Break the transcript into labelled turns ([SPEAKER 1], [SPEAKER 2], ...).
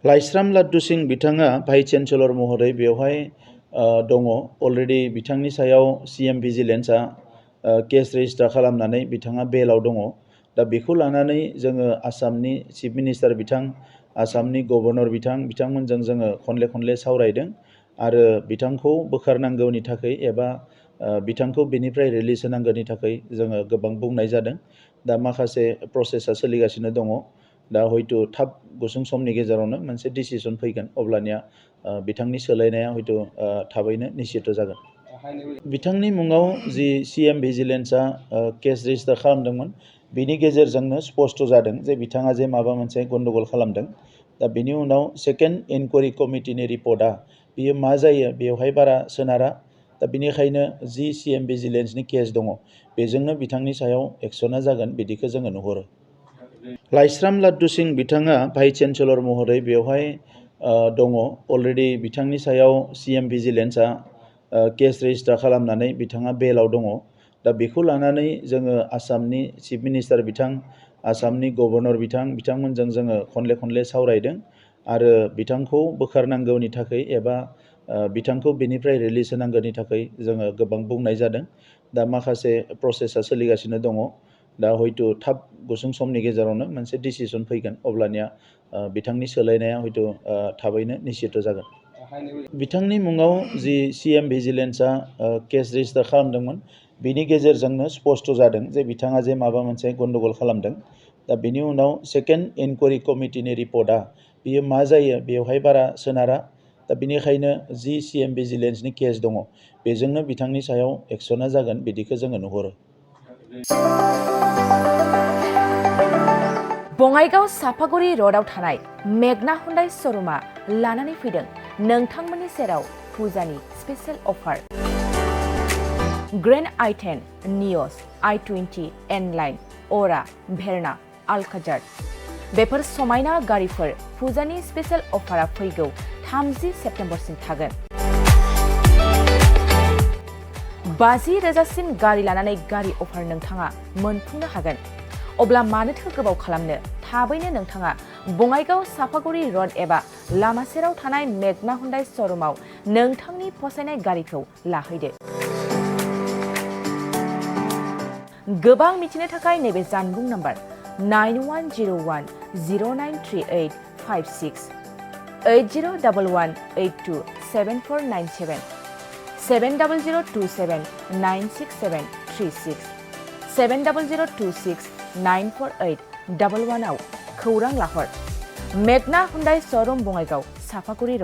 [SPEAKER 1] लाइस्राम लाड्डु सिं बिथाङा vice chancellor महरै बेवहाय दङ। अलरेडि बिथांनि सायाव सिएम भिजिलेन्सआ केस रेजिस्टार खालामनानै बिथाङा बेलाव दङ। दा बेखौ लानानै जोङो आसामनि चिफ मिनिस्टार बिथां, आसामनि गभर्नर बिथांमोनजों जोङो खनले सावरायदों आरो बिथांखौ बोखारनांगौनि थाखाय एबा बिथांखौ बेनिफ्राय रिलिज होनांगौनि थाखाय जोङो गोबां बुंनाय जादों। दा माखासे प्रसेसा सोलिगासिनो दङ। दा हयथ' थाब गुसुं समनि गेजेरावनो मोनसे डिसिसन फैगोन, अब्लानिया बिथांनि सोलायनाया हयथ' थाबैनो निश्चित जागोन। बिथांनि मुङाव जि सिएम भिजिलेन्सआ केस रेजिस्टार खालामदोंमोन, बिनि गेजेरजोंनो स्पष्ट जादों जे बिथाङा जे माबा मोनसे गन्डगल खालामदों। दा बिनि उनाव सेकेन्ड इनकुवारि कमिटिनि रिपर्टआ बियो मा जायो बेवहाय बारा सोनारा। दा बिनिखायनो जि सिएम भिजिलेन्सनि केस दङ, बेजोंनो बिथांनि सायाव एक्सना जागोन बिदिखौ जोङो नुहुरो। लाइस्राम लाड्डु सिं बिथाङा भाइस चेन्सेलर महरै बेवहाय दङ। अलरेडि बिथांनि सायाव सिएम भिजिलेन्सआ केस रेजिस्टार खालामनानै बिथाङा बेलाव दङ। दा बेखौ लानानै जोङो आसामनि चिफ मिनिस्टार बिथां, आसामनि गभर्नर बिथांमोनजों जोङो खनले सावरायदों आरो बिथांखौ बोखारनांगौनि थाखाय एबा बिथांखौ बेनिफ्राय रिलिज होनांगौनि थाखाय जोङो गोबां बुंनाय जादों। दा माखासे प्रसेसा सोलिगासिनो दङ। दा हयथ' थाब गुसुं समनि गेजेरावनो मोनसे डिसिसन फैगोन, अब्लानिया बिथांनि सोलायनाया हयथ' थाबैनो निश्चित जागोन। बिथांनि मुङाव जि सिएम भिजिलेन्सआ केस रेजिस्टार खालामदोंमोन, बिनि गेजेरजोंनो स्पष्ट जादों जे बिथाङा जे माबा मोनसे गन्डगल खालामदों। दा बिनि उनाव सेकेन्ड इनकुवारि कमिटिनि रिपर्टआ बियो मा जायो बेवहाय बारा सोनारा। दा बिनिखायनो जि सिएम भिजिलेन्सनि केस दङ, बेजोंनो बिथांनि सायाव एक्सना जागोन बिदिखौ जोङो नुहुरो।
[SPEAKER 2] बङाइगाव साफागुरि र'डआव थानाय मेगना हुन्डाइ श'रुमा लानानै फैदों नोंथांमोननि सेराव फुजानि स्पेशेल अफार। ग्रेन्ड i10, नियस, i20, एन-लाइन, अरा, भेरना, आल्काजार बेफोर समायना गारिफोर फुजानि स्पेशेल अफारा फैगौ 30 सेप्तेम्बरसिम थागोन। 50,000सिम गारि लानानै गारि अफार नोंथाङा मोनफुंनो हागोन। अब्ला मानोथो गोबाव खालामनो, थाबैनो नोंथाङा बङाइगाव साफागुरि र'ड एबा लामा सेराव थानाय मेगना हुन्डाइ श'रुमाव नोंथांनि फसायनाय गारिखौ लाहैदो। गोबां मिथिनो थाखाय नैबे जानबुं नम्बर 9101093856, 8011827497, 7002796736, 7002694811 आव खौरां लाहर। मेगना हुन्डाइ श'रुम बङाइगाव साफागुरि र'ड।